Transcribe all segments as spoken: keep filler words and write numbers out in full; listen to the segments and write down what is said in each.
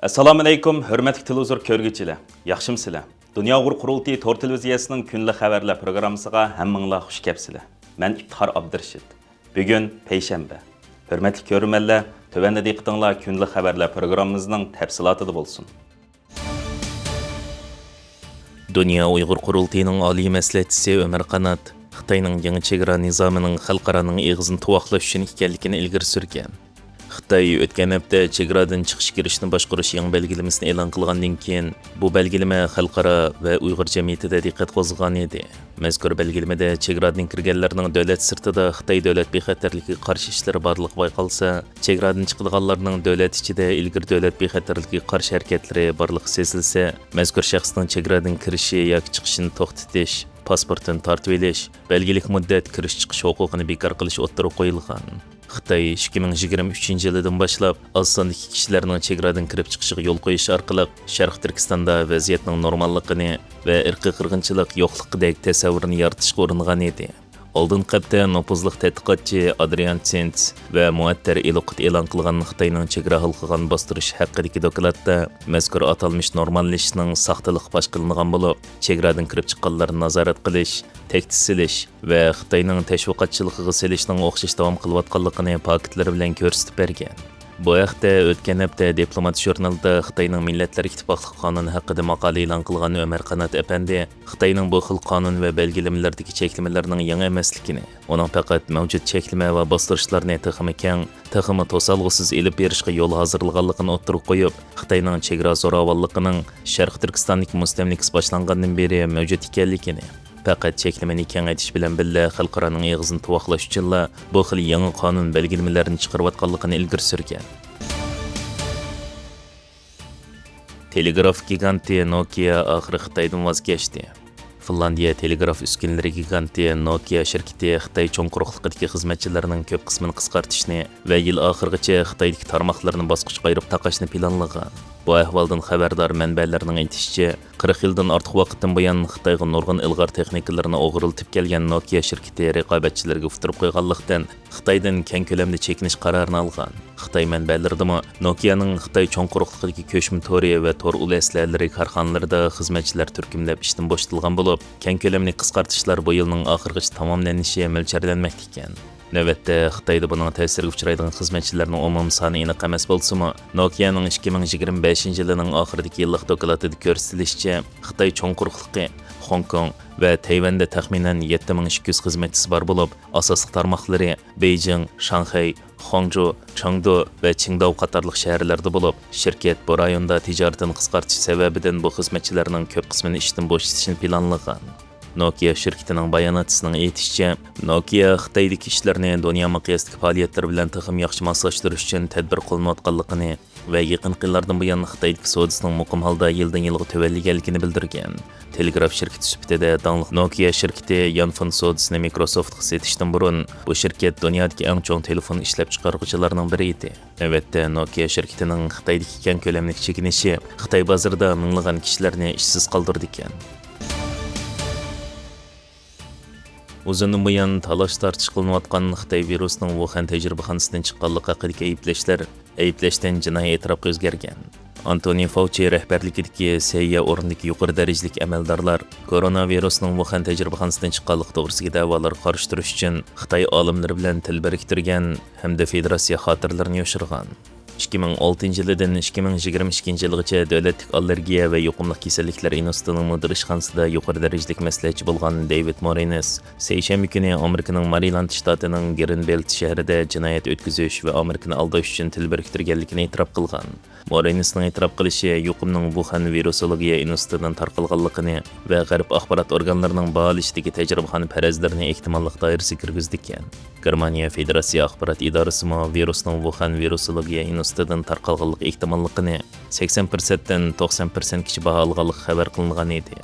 ئەسسالامۇئەلەيكۇم، ھۆرمەتلىك تېلېۋىزور كۆرگۈچىلەر، ياخشىمۇسىلەر؟ دۇنيا ئۇيغۇر قۇرۇلتىيى تور تېلېۋىزىيەسىنىڭ كۈندىلىك خەۋەرلەر پروگراممىسىغا ھەممىڭلار خۇش كەپسىلەر. مەن ئىپتىخار ئابدۇرېشىت. بۈگۈن پەيشەنبە. ھۆرمەتلىك كۆرۈرمەنلەر، تۆۋەندە دىققىتىڭلار كۈندىلىك خەۋەرلەر پروگراممىمىزنىڭ تەپسىلاتىدا بولسۇن. دۇنيا ئۇيغۇر قۇرۇلتىيىنىڭ ئالىي مەسلىھەتچىسى ئۆمەر قانات خىتاينىڭ يېڭى چېگرا نىزامىنىڭ خەلقئارانىڭ ئېغىزىنى تۇۋاقلاش ئۈچۈن ئىكەنلىكىنى ئىلگىرى سۈرگەن. خىتاي ئۆتكەن ھەپتە چېگرادىن چىقىش-كىرىشنى باشقۇرۇش يېڭى بەلگىلىمىسىنى ئېلان قىلغاندىن كېيىن، بۇ بەلگىلىمە خەلقئارا ۋە ئۇيغۇر جەمئىيىتىدە دىققەت قوزغىغان ئىدى. مەزكۇر بەلگىلىمىدە چېگرادىن كىرگەنلەرنىڭ دۆلەت سىرتىدا خىتاي دۆلەت بىخەتەرلىكىگە قارشى ئىشلىرى بارلىقى بايقالسا، چېگرادىن چىقىدىغانلارنىڭ دۆلەت ئىچىدە ئىلگىرى دۆلەت بىخەتەرلىكىگە قارشى ھەرىكەتلىرى بارلىقى سېزىلسە، مەزكۇر شەخسنىڭ چېگرادىن كىرىشى ياكى چىقىشىنى توختىتىش، پاسپورتىنى تارتىۋېلىش، بەلگىلىك مۇددەت كىرىش-چىقىش ھوقۇقىنى بىكار قىلىش ئوتتۇرىغا قويۇلغان. خىتاي ئىككى مىڭ يىگىرمە ئۈچىنچى يىلىدىن باشلاپ ئاز ساندىكى كىشىلەرنىڭ چېگرادىن كىرىپ چىقىشىغا يول قويۇش ئارقىلىق شەرقىي تۈركىستاندا ۋەزىيەتنىڭ نورماللىقىنى ۋە ئىرقىي قىرغىنچىلىق يوقلۇقىدەك تەسەۋۋۇرنى يارىتىشقا ئۇرۇنغان ئىدى. ئالدىنقى ھەپتە نوپۇزلۇق تەتقىقاتچى ئادرىيان سىنتس ۋە مۇئەتتەر ئېلوقۇت ئېلان قىلغان خىتاينىڭ چېگرا ھالقىغان باستۇرۇش ھەققىدىكى دوكلاتتا مەزكۇر ئاتالمىش نورماللىشىشنىڭ ساختىلىقى پاش قىلىنغان بولۇپ، چېگرادىن كىرىپ چىققانلارنى نازارەت قىلىش، تەكتە سېلىش ۋە خىتاينىڭ تەشۋىقاتچىلىقىغا سېلىشنىڭ ئوخشاش داۋام قىلىۋاتقانلىقىنى پاكىتلىرى بىلەن كۆرسىتىپ بەرگەن. بۇ ھەقتە ئۆتكەن ھەپتە دىپلومات ژۇرنىلىدا خىتاينىڭ مىللەتلەر ئىتتىپاقلىقى قانۇنى ھەققىدە ماقالە ئېلان قىلغان ئۆمەر قانات ئەپەندى خىتاينىڭ بۇ خىل قانۇن ۋە بەلگىلىمىلەردىكى چەكلىمىلەرنىڭ يېڭى ئەمەسلىكىنى، ئۇنىڭ پەقەت مەۋجۇت چەكلىمە ۋە باستۇرۇشلارنى تېخىمۇ كەڭ، تېخىمۇ توسالغۇسىز ئېلىپ بېرىشقا يول ھازىرلىغانلىقىنى ئوتتۇرىغا قويۇپ، خىتاينىڭ چېگرا زوراۋانلىقىنىڭ شەرقىي تۈركىستاندىكى مۇستەملىكىسى باشلانغاندىن بېرى مەۋجۇت ئىكەنلىكىنى، پەقەت چەكلىمىنى كېڭەيتىش بىلەن بىللە خەلقئارانىڭ ئېغىزىنى تۇۋاقلاش ئۈچۈنلا بۇ خىل يېڭى قانۇن بەلگىلىمىلەرنى چىقىرىۋاتقانلىقىنى ئىلگىرى سۈرگەن. تېلېگراف گىگانتى نوكىيا ئاخىرى خىتايدىن ۋاز كەچتى. فىنلاندىيە تېلېگراف ئۈسكۈنىلىرى گىگانتى نوكىيا شىركىتى خىتاي چوڭ قۇرۇقلۇقىدىكى خىزمەتچىلەرنىڭ كۆپ قىسمىنى قىسقارتىشنى ۋە يىل ئاخىرىغىچە خىتايدىكى تارماقلىرىنى باسقۇچقا ئايرىپ تاقاشنى پىلانلىغان. بۇ ئەھۋالدىن خەۋەردار مەنبەلەرنىڭ ئېيتىشىچە، قىرىق يىلدىن ئارتۇق ۋاقىتتىن بۇيان خىتايغا نۇرغۇن ئىلغار تېخنىكىلىرىنى ئوغرىلىتىپ كەلگەن نوكىيا شىركىتى رىقابەتچىلىرىگە ئۇتتۇرۇپ قويغانلىقتىن، خىتايدىن كەڭ كۆلەمدە چېكىنىش قارارىنى ئالغان. خىتاي مەنبەلىرىدىمۇ نوكىيانىڭ خىتاي چوڭ قۇرۇقلۇقىدىكى كۆچمە تورى ۋە تور ئۇل ئەسلىھەلىرى كارخانىلىرىدا خىزمەتچىلەر تۈركۈملەپ ئىشتىن بوشىتىلغان بولۇپ، كەڭ كۆلەملىك قىسقارتىشلار بۇ يىلنىڭ ئاخىرىغىچە تاماملىنىشى مۆلچەرلەنمەكتە ئىكەن. نۆۋەتتە خىتايدا بۇنىڭ تەسىرىگە ئۇچرايدىغان خىزمەتچىلەرنىڭ ئومۇمىي سانى ئېنىق ئەمەس بولسىمۇ، نوكىيانىڭ ئىككى مىڭ يىگىرمە بەشىنچى يىلىنىڭ ئاخىرىدىكى يىللىق دوكلاتىدا كۆرسىتىلىشىچە، خىتاي چوڭ قۇرۇقلۇقى خوڭكوڭ ۋە تەيۋەندە تەخمىنەن يەتتە مىڭ ئىككى يۈز خىزمەتچىسى بار بولۇپ، ئاساسلىق تارماقلىرى بېيجىڭ، شاڭخەي، خۇاڭجۇ، چېڭدۇ ۋە چىڭداۋ قاتارلىق شەھەرلەردە بولۇپ، شىركەت بۇ رايوندا تىجارىتىنى قىسقارتىش سەۋەبىدىن بۇ خىزمەتچىلەرنىڭ كۆپ قىسمىنى ئىشتىن بوشىتىشنى پىلانلىغان. نوكىيا شىركىتىنىڭ باياناتچىسىنىڭ ئېيتىشىچە، نوكىيا خىتايدىكى ئىشلىرىنى دۇنيا مىقياسىدىكى پائالىيەتلىرى بىلەن تېخىمۇ ياخشى ماسلاشتۇرۇش ئۈچۈن تەدبىر قوللىنىۋاتقانلىقىنى ۋە يېقىنقى يىللاردىن بۇيان خىتايدىكى سودىسىنىڭ مۇقىم ھالدا يىلدىن يىلغا تۆۋەنلىگەنلىكىنى بىلدۈرگەن. تېلېگراف شىركىتى سۈپىتىدە داڭلىق نوكىيا شىركىتى يانفون سودىسىنى مىكروسوفتقا سېتىشتىن بۇرۇن، بۇ شىركەت دۇنيادىكى ئەڭ چوڭ تېلېفون ئىشلەپچىقارغۇچىلارنىڭ بىرى ئىدى. نۆۋەتتە نوكىيا شىركىتىنىڭ خىتايدىكى كەڭ كۆلەملىك چېكىنىشى خىتاي بازىرىدا مىڭلىغان كىشىلەرنى ئىشسىز قالدۇرىدىكەن. ئۇزۇندىن بۇيان تالاش-تارتىش قىلىنىۋاتقان خىتاي ۋىرۇسىنىڭ ۋۇخەن تەجرىبىخانىسىدىن چىققانلىقى ھەققىدىكى ئەيىبلەشلەر ئەيىبلەشتىن جىنايى ئېتىراپقا ئۆزگەرگەن. ئانتونى فاۋچى رەھبەرلىكىدىكى سەھىيە ئورنىدىكى يۇقىرى دەرىجىلىك ئەمەلدارلار كوروناۋىرۇسنىڭ ۋۇخەن تەجرىبىخانىسىدىن چىققانلىقى توغرىسىدىكى دەۋالارغا قارشى تۇرۇش ئۈچۈن خىتاي ئالىملىرى بىلەن تىل بىرىكتۈرگەن ھەمدە فېدېراتسىيە خاتىرىلىرىنى يوشۇرغان. ئىككى مىڭ ئالتىنچى يىلىدىن ئىككى مىڭ يىگىرمە ئىككىنچى يىلغىچە دۆلەتلىك ئاللېرگىيە ۋە يۇقۇملۇق كېسەللىكلەر ئىنستىتۇتىنىڭ مۇدىر ئىشخانىسىدا يۇقىرى دەرىجىلىك مەسلىھەتچى بولغان دېۋىد مورېنىس سەيشەنبە كۈنى ئامېرىكىنىڭ مارىلاند شتاتىنىڭ گرىنبېلت شەھىرىدە جىنايەت ئۆتكۈزۈش ۋە ئامېرىكىنى ئالداش ئۈچۈن تىل بىرىكتۈرگەنلىكىنى ئېتىراپ قىلغان. مورېنىسنىڭ ئېتىراپ قىلىشى يۇقۇمنىڭ ۋۇخەن ۋىرۇسولوگىيە ئىنستىتۇتىدىن تارقالغانلىقىنى ۋە غەرب ئاخبارات ئورگانلىرىنىڭ باھالىشىدىكى تەجرىبىخانا پەرەزلىرىنى ئېھتىماللىق دائىرىسىگە كىرگۈزىدىكەن. گېرمانىيە فېدېراتسىيە ئاخبارات ئىدارىسىمۇ ۋىرۇسنىڭ ۋۇخەن ۋىرۇسولوگىيە ئىنستىتۇتىدىن تارقالغانلىقى ئېھتىماللىقىنى سەكسەن پىرسەنتتىن توقسان پىرسەنتكىچە باھالىغانلىقى خەۋەر قىلىنغان ئىدى.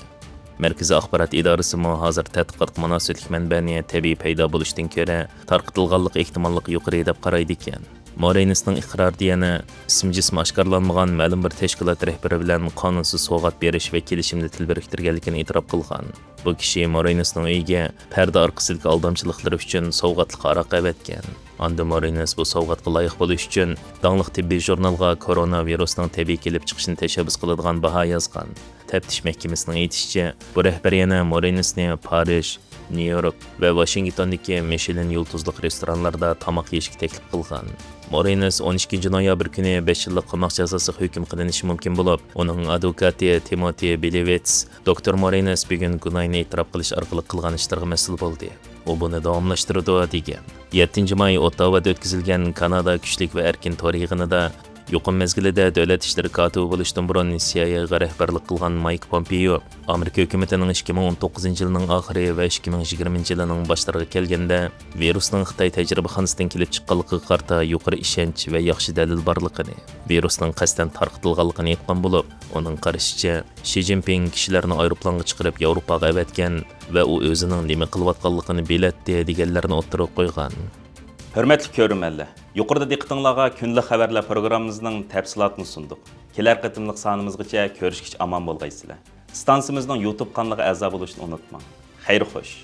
مەركىزىي ئاخبارات ئىدارىسىمۇ ھازىر تەتقىقاتقا مۇناسىۋەتلىك مەنبەنى تەبىئىي پەيدا بولۇشتىن كۆرە تارقىتىلغانلىق ئېھتىماللىقى يۇقىرى دەپ قارايدىكەن. مورېنىسنىڭ ئىقرارىدا يەنە ئىسمى جىسمى ئاشكارىلانمىغان مەلۇم بىر تەشكىلات رەھبىرى بىلەن قانۇنسىز سوۋغات بېرىش ۋە كېلىشىمنى تىل بىرىكتۈرگەنلىكىنى ئېتىراپ قىلغان. بۇ كىشى مورېنىسنىڭ ئۆيىگە پەردە ئارقىسىدىكى ئالدامچىلىقلىرى ئۈچۈن سوۋغاتلىق ھاراق ئەۋەتكەن. ئاندىن مورېنىس بۇ سوۋغاتقا لايىق بولۇش ئۈچۈن داڭلىق تېببىي ژۇرنالغا كورونا ۋىرۇسىنىڭ تەبىئىي كېلىپ چىقىشىنى تەشەببۇس قىلىدىغان باھا يازغان. تەپتىش مەھكىمىسىنىڭ ئېيتىشىچە، بۇ رەھبەر يەنە مورېنىسنى پارىژ، نيۇ يورك ۋە ۋاشىنگتوندىكى مىشېلىن يۇلتۇزلۇق رېستورانلاردا تاماق يېيىشكە تەكلىپ قىلغان. مورېنىس ئون ئىككىنچى نويابىر كۈنى بەش يىللىق قاماق جازاسىغا ھۆكۈم قىلىنىشى مۇمكىن بولۇپ، ئۇنىڭ ئادۋوكاتى تىموتى بىلېۋىتس دوكتور مورېنىس بۈگۈن گۇناھىنى ئېتىراپ قىلىش ئارقىلىق قىلغان ئىشلىرىغا مەسئۇل بولدى. ئۇ بۇنى داۋاملاشتۇرىدۇ، دېگەن. يەتتىنچى ماي ئوتتاۋادا ئۆتكۈزۈلگەن كانادا كۈچلۈك ۋە ئەركىن تور يىغىنىدا يۇقۇم مەزگىلىدە دۆلەت ئىشلىرى كاتىپى بولۇشتىن بۇرۇن سىئايئېغا رەھبەرلىك قىلغان مايك پومپېيو ئامېرىكا ھۆكۈمىتىنىڭ ئىككى مىڭ ئون توققۇزىنچى يىلنىڭ ئاخىرى ۋە ئىككى مىڭ يىگىرمىنچى يىلىنىڭ باشلىرىغا كەلگەندە ۋىرۇسنىڭ خىتاي تەجرىبىخانىسىدىن كېلىپ چىققانلىقىغا قارىتا يۇقىرى ئىشەنچ ۋە ياخشى دەلىل بارلىقىنى، ۋىرۇسنىڭ قەستەن تارقىتىلغانلىقىنى ئېيتقان بولۇپ، ئۇنىڭ قارىشىچە، شى جىنپىڭ كىشىلەرنى ئايروپىلانغا چىقىرىپ ياۋروپاغا ئەۋەتكەن ۋە ئۇ ئۆزىنىڭ نېمە قىلىۋاتقانلىقىنى بىلەتتى دېگەنلەرنى ئوتتۇرىغا قويغان. ھۆرمەتلىك كۆرۈرمەنلەر، يۇقىرىدا دىققىتىڭلارغا كۈندىلىك خەۋەرلەر پروگراممىمىزنىڭ تەپسىلاتىنى سۇندۇق. كېلەر قېتىملىق سانىمىزغىچە كۆرۈشكىچە ئامان بولغايسىلەر. ئىستانسىمىزنىڭ يۇتۇب قانىلىغا ئەزا بولۇشنى ئۇنتۇماڭ. خەير خوش.